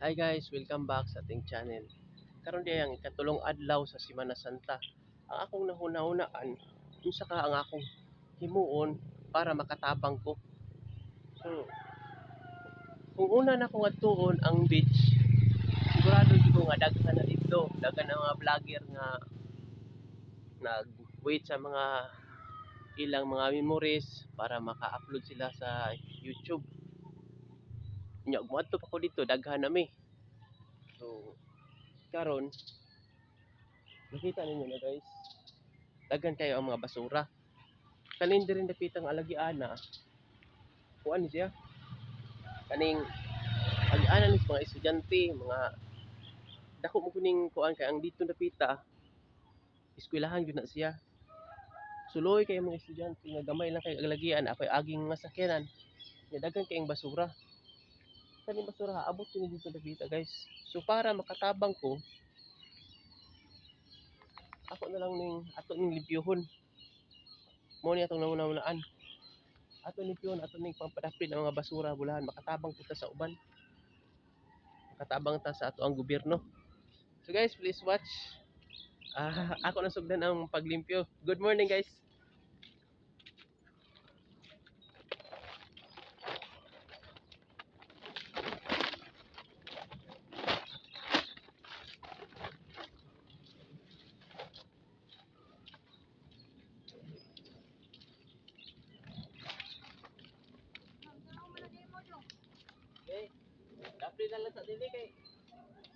Hi guys, welcome back sa ating channel. Karon diay ang ikatulong adlaw sa Semana Santa. Ang akong nahuna-hunaan, unsa ka ang akong himuon para makatabang ko. So, kung una na akong adtuon ang beach, sigurado jud ko nga daghan na didto, daghan ang mga vlogger nga nag-wait sa mga ilang mga memories para maka-upload sila sa YouTube. Nya ug moadto pa ko didto, daghan na mi. So karon makita ninyo na guys, daghan kayo ang mga basura. Kanin diri dapitang alagiana, kuan siya. Kaning agianan ni mga estudyante, mga dako mo kuning kuan kay ang dito dapita eskwelahan gyud na siya. Suloy kay mga estudyante nga gamay lang kay alagian, ako'y aging mga sakyanan. Nga daghan kayong basura. Kaning basura abot kini dito dapita guys. So para makatabang ko, ako na lang ning ato ning limpyuhon. Mao ni atong nanguna-unaan. Ato limpyuhon, ato ning pampadapit ang mga basura bulahan, makatabang pud ta sa uban. Makatabang ta sa ato ang gobyerno. So guys, please watch. Ako na sugdan ang paglimpyo. Good morning guys. Okay. Dapli na lang sa dili kay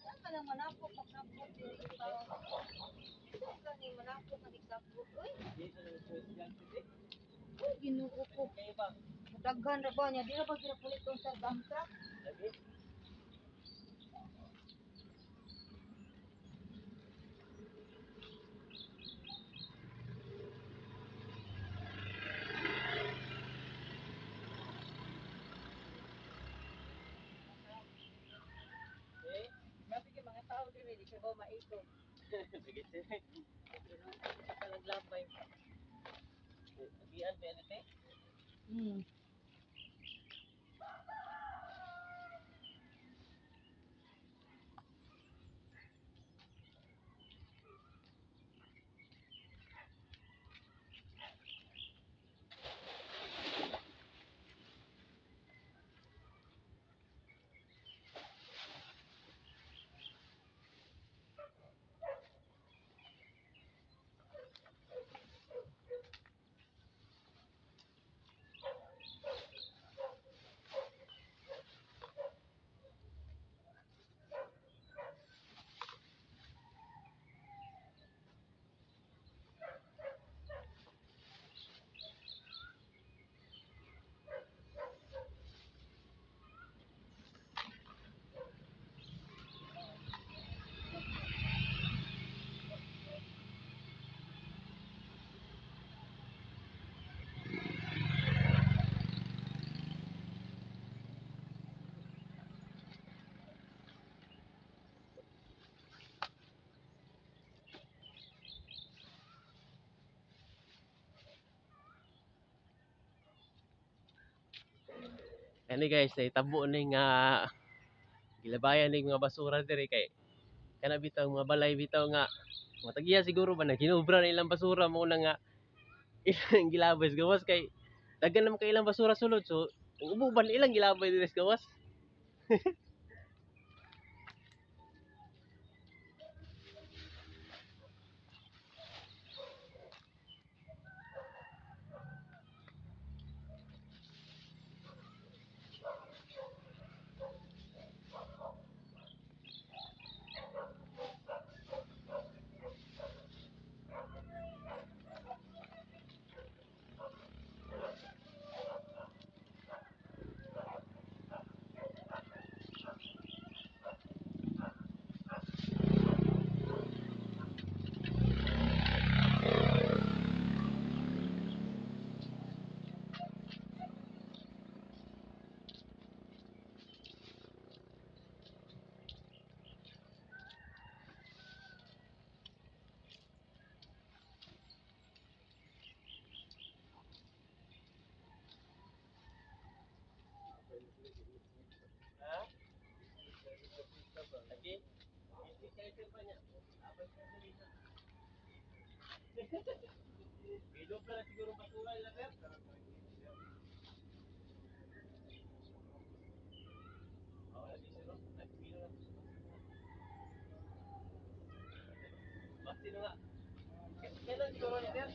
Saan ka lang manapok, magnapok diri pa. Saan ka ni manapok ang igsapot? Uy, dito na sa estudyante. uy, Ginoo ko. Kay ba? Daghan ra ba niya? Di ra ba sila puliton sa dump truck? Lagi. Okay. Grabe kay mga tao diri, di siya ba maiko. Sige, sige. Naglabay. Agian pa yan ite. Kani guys, nahitabo ni nga gilabayan ni mga basura diri kay kana bitaw mga balay bitaw nga mga tagiya siguro ba naghinubra na ilang basura mo na nga ilang gilabay sa gawas kay daghan naman kay ilang basura sulod, so ang uban ilang gilabay diri sa gawas. Lagi. Hindi kayo sir ba niya? Abay sa dali na. Ilog na siguro basura nila, sir. Oo, lagi sir, no? Ay, pilo na. Basti na nga. Kailan siguro ni sir?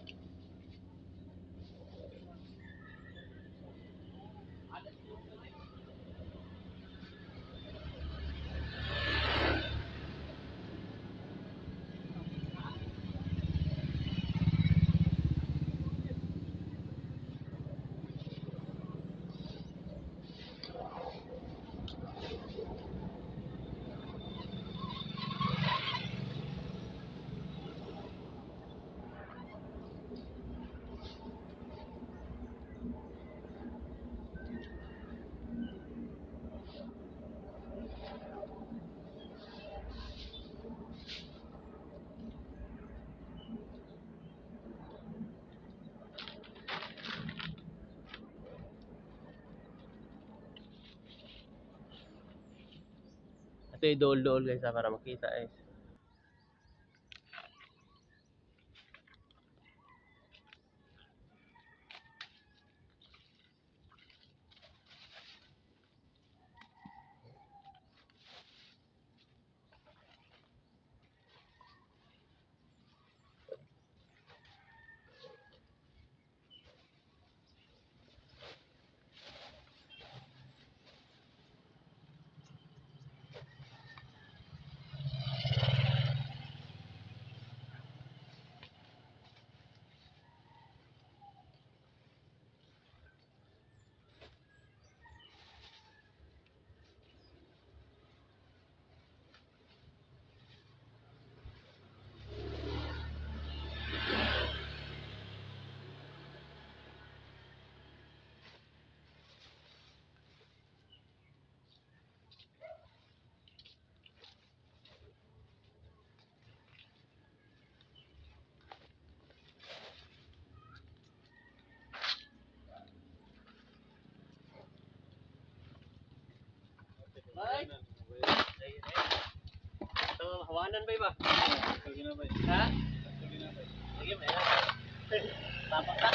Ada siguro na rin. Ito yung dool-dool, guys, ah, para makita, guys. Bye. Ito, hawanan ba iba? Ha? Sige, may Tapak ta.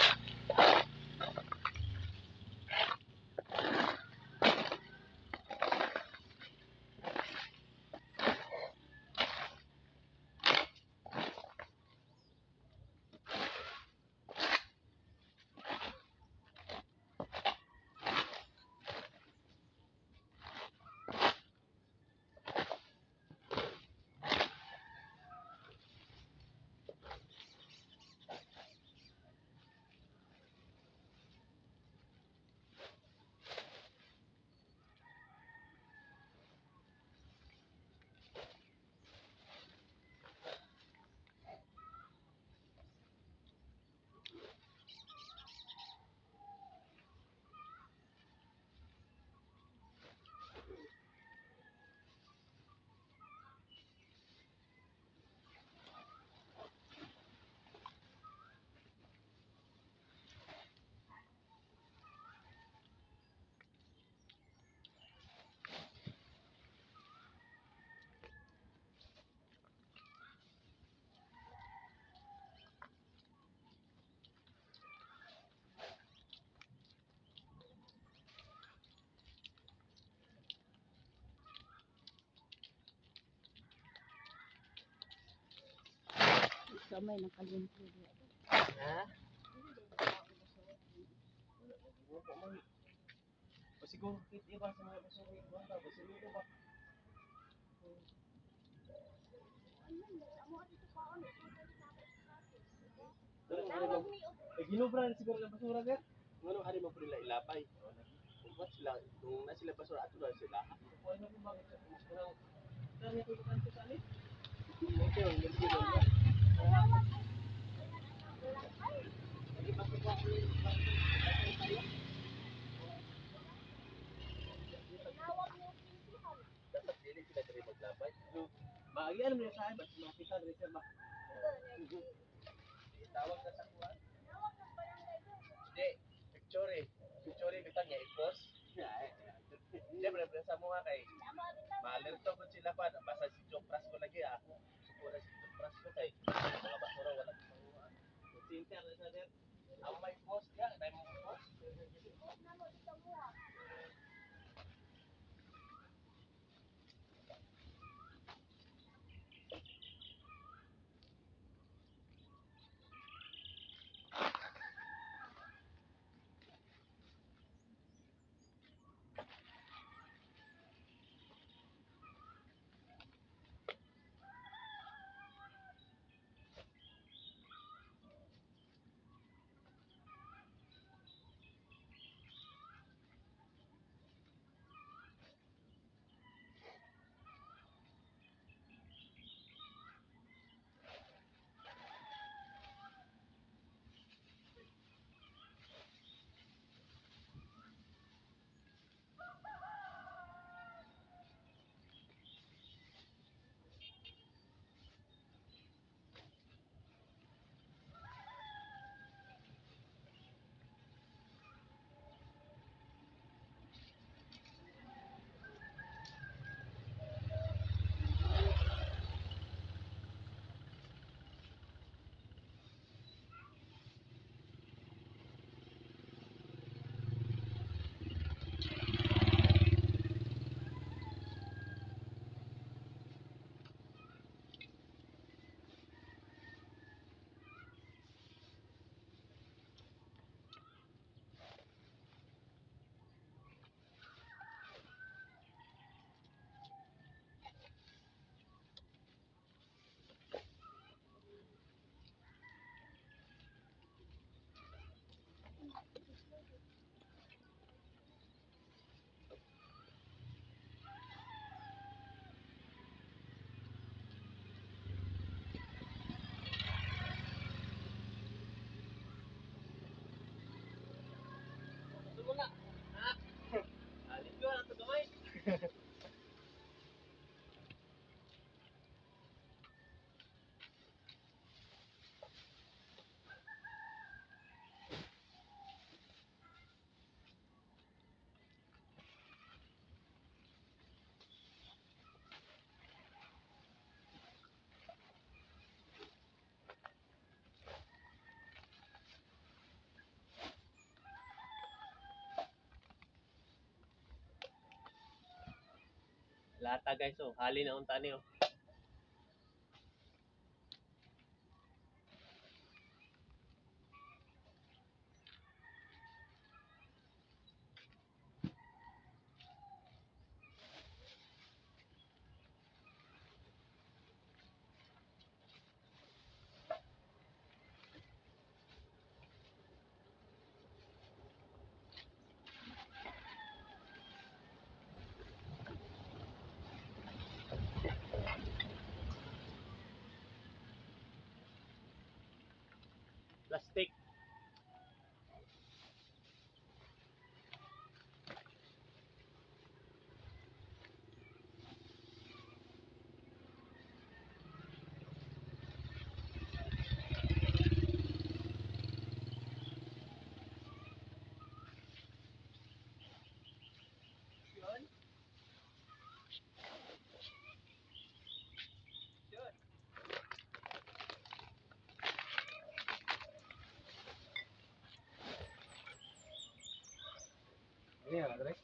Sa may nakalimpyo diha. Ha? O siguro kit iba sa mga basura iba ba basura ba? Eh, ginubra na siguro ng basura, sir. Ngano ari man pud nila ilapay. Kung what sila, kung na sila basura ato na sila. Kung ano kung bakit sa mas kurang. Sir, may tulukan ko sa alin. Okay, ang ganda. Lagi basura ko yung tayo. Dapat dili sila diri maglapay. Maagi alam niyo sa akin, basta makita rin, sir ba? Tawag na sa kuan. Di, picture eh. Picture bitang nga i-post. Siyempre, sa mga kay maalerto ko sila. Sila pa basta si Joe Prasco lagi ako. Suko na si Joe Prasco kay mga basura wala manguha. Sinter na sa sir. Ang may post ya, dai mo post. Post na mo dito mo ah. Gusto mo na. Ha? Limpyo na ito gamay. Lata guys, oh. Hali na unta ni oh. Plastic. Yun. Yun. Ini ya, Dre.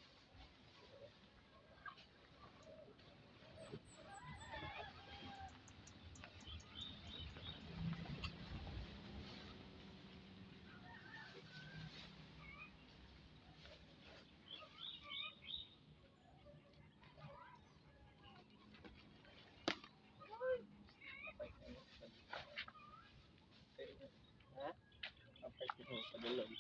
Ha? Apay ko padulong.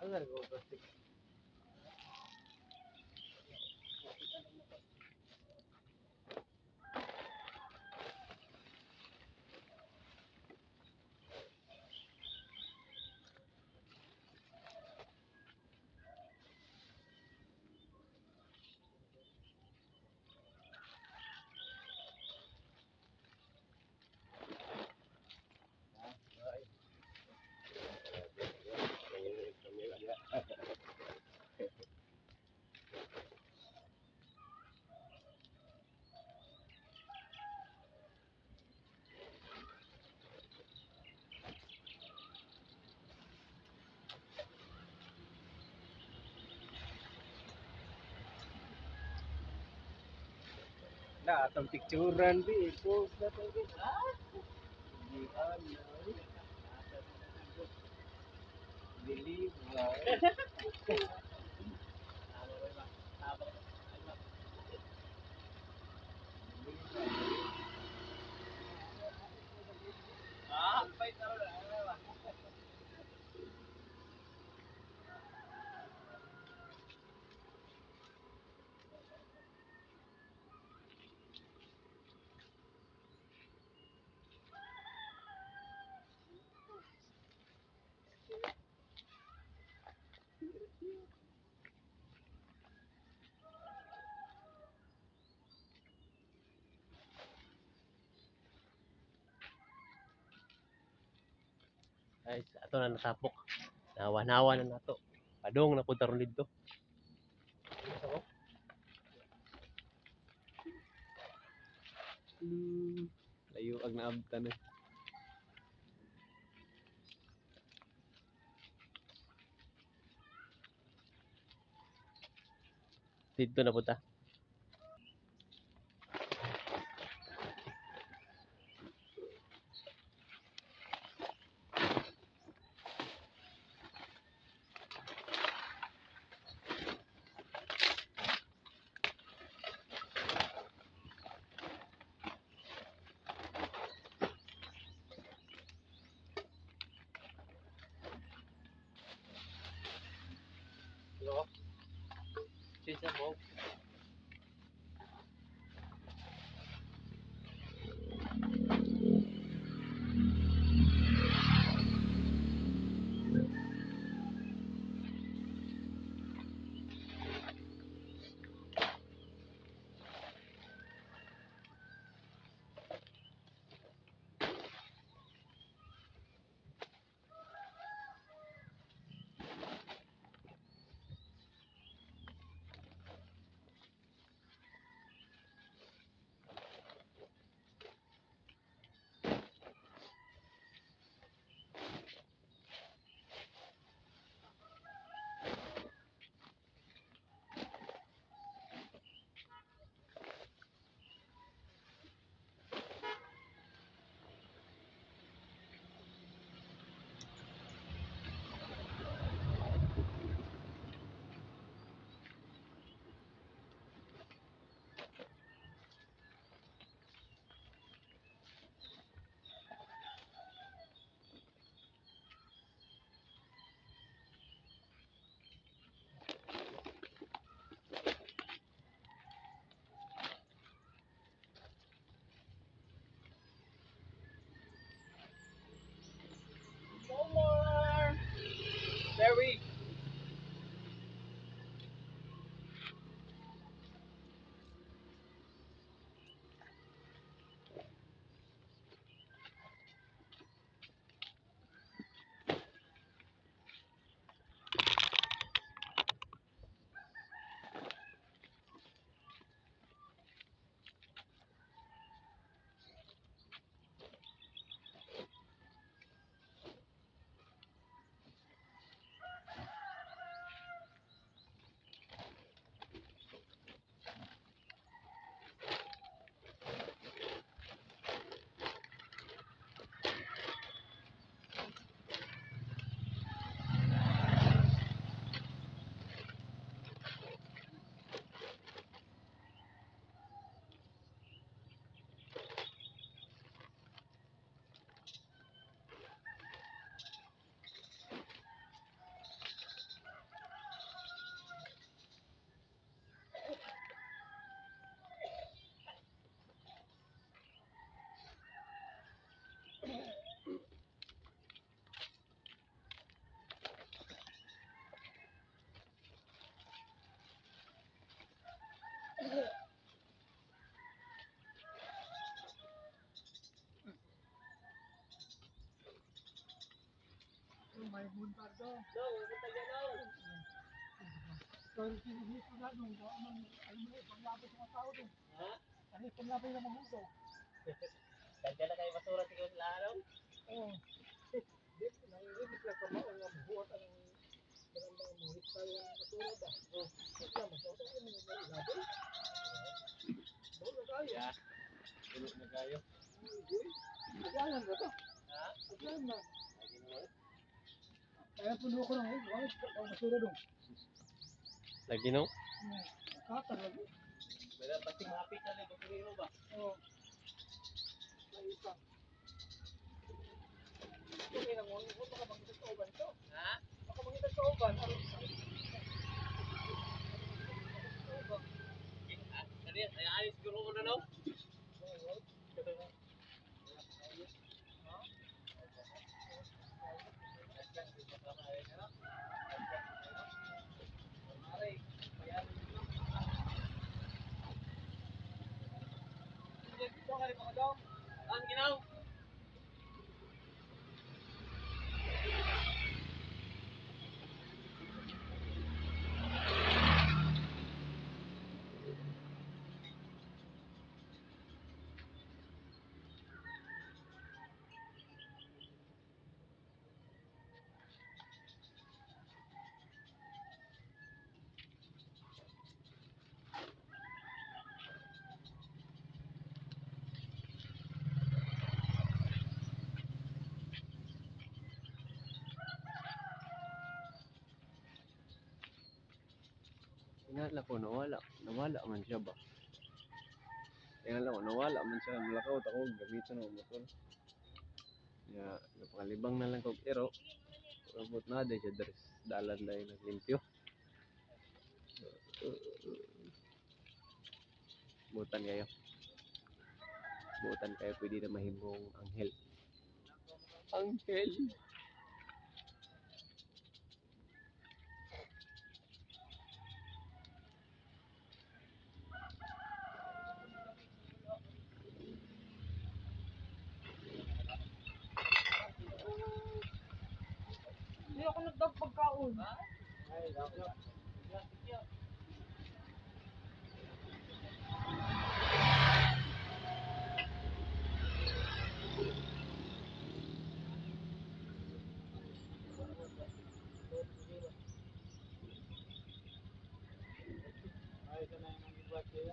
Ano na ko plastic? Na atong picturean bi, post na to bi. Di ano. Believe ba? Ah, fight na ron. Guys, ato na nasapok. Nawa-nawa na nato. Padong na pud taron didto. Layo ang naabtan eh. Didto na pud ta. Hello? Sisa mo. No more! Very May buntar do. No, pupunta dyan, no. Pero sinigito na nung ano ano mo panglabay sa mga tao doon. Ha? Ano yung panglabay ng mga hugaw? Dagyan na kayo basura sa iyong laro. Oo. Di, naiinit lang ka mao nga buhat ang kanang mga muhit tayo ng basura ba? Oo. Wala, mas okay mo nga ilabay. Wala tayo. Ya. Kayo. Agyanan ba to? Ha? Agyanan ba? Kaya puno ko ng wala ang basura dong. Lagi no? Kata lagi. Wala pati happy ka na basurero ba? Oo. May isa. Okay lang mo, baka mangita sa uban to. Ha? Baka mangita sa uban. Kani, ay alis siguro ko na no? Ang ginaw. Tingala ko nawala, nawala man siya ba. Tingala ko nawala man siya, malakaw ako gamiton ang motor. Ya, napakalibang na lang kog ero. Robot na dahil siya dres dalan dahil naglimpyo. Butan kayo. Butan kayo pwede na mahimong anghel. Anghel. Hindi ako nagdagpagkaon. Ay, ito na yung mga kaya.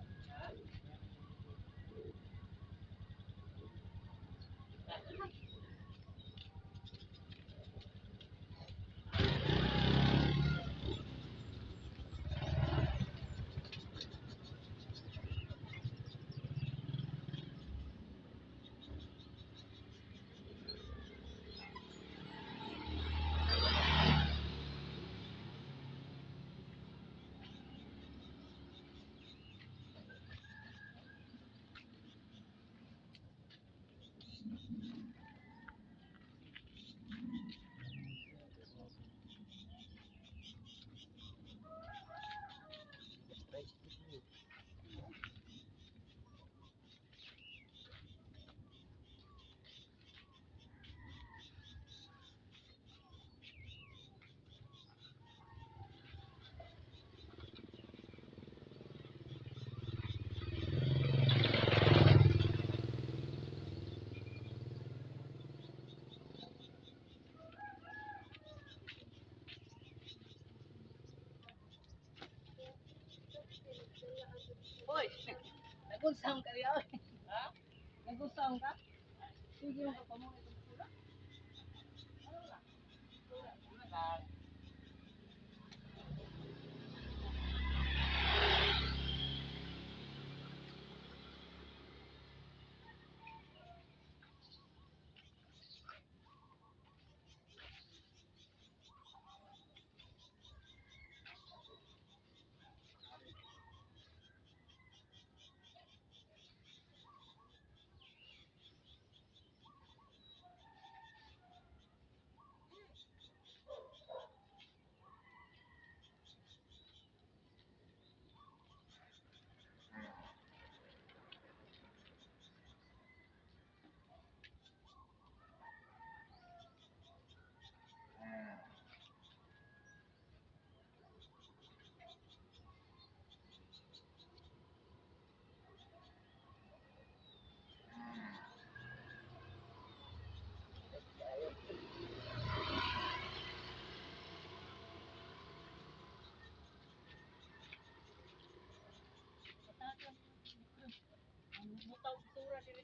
Hoy, nagunsam ka riya. Ha? Nagunsam ka? Sige mo ka pa mo itong basura. Ano na? Butaw basura diri.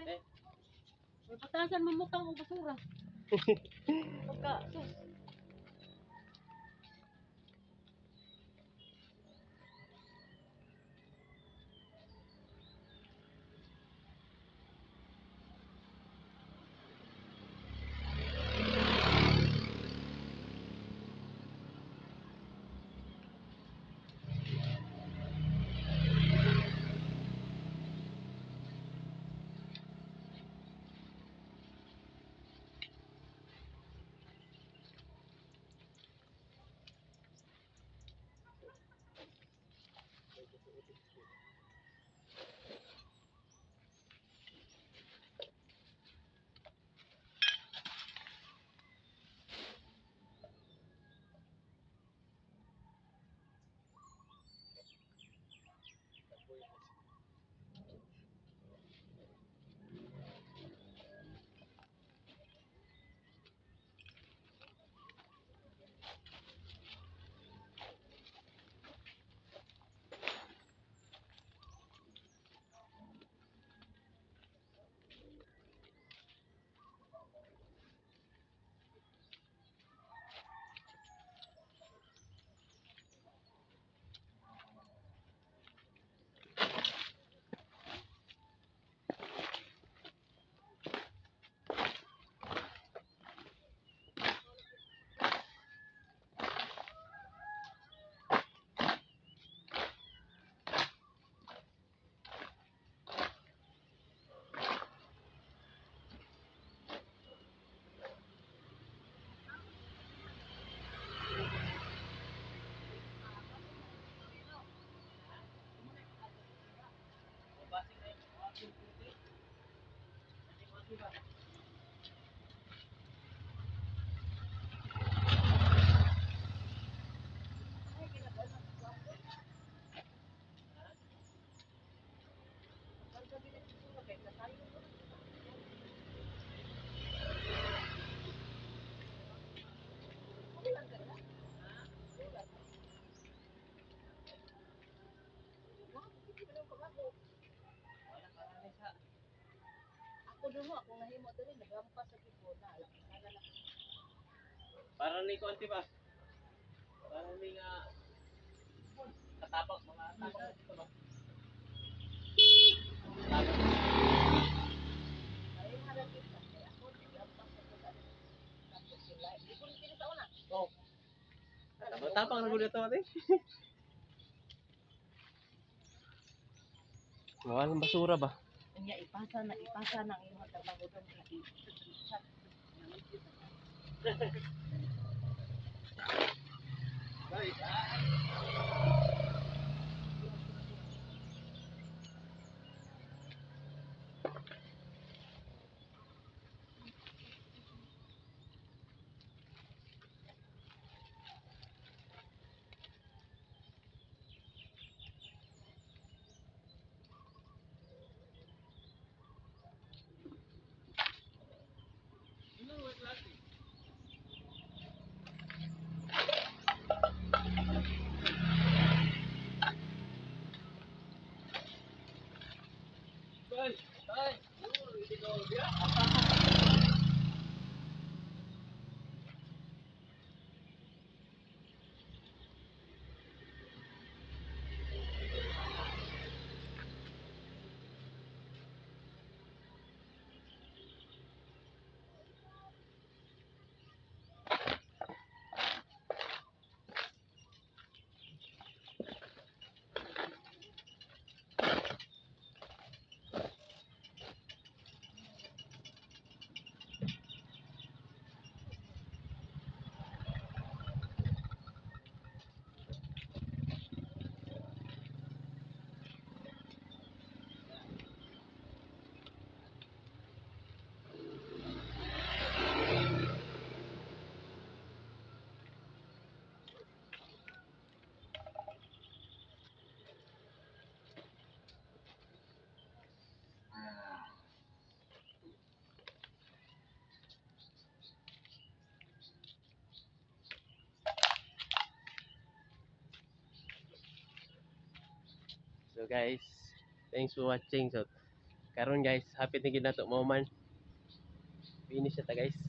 Eh. May patasan mo mukang og basura. Pagka, sus. Ako dumo, akong nahimo diri nagrampas sa tipo na ala sana na. Para ni konti ba? Para ni nga katapang mga tapang dito ba? Tapang. Ay harap kita kay ako nagrampas sa ko dali. Tapos sila, di ko kini sa una. Oh. Tapang na gud ito ate. Walang basura ba? Unya ipasa na ang imong trabaho dong nga i-chat. So guys, Thanks for watching. So karon guys, happy na gid nato mo man. Finish na ta, guys.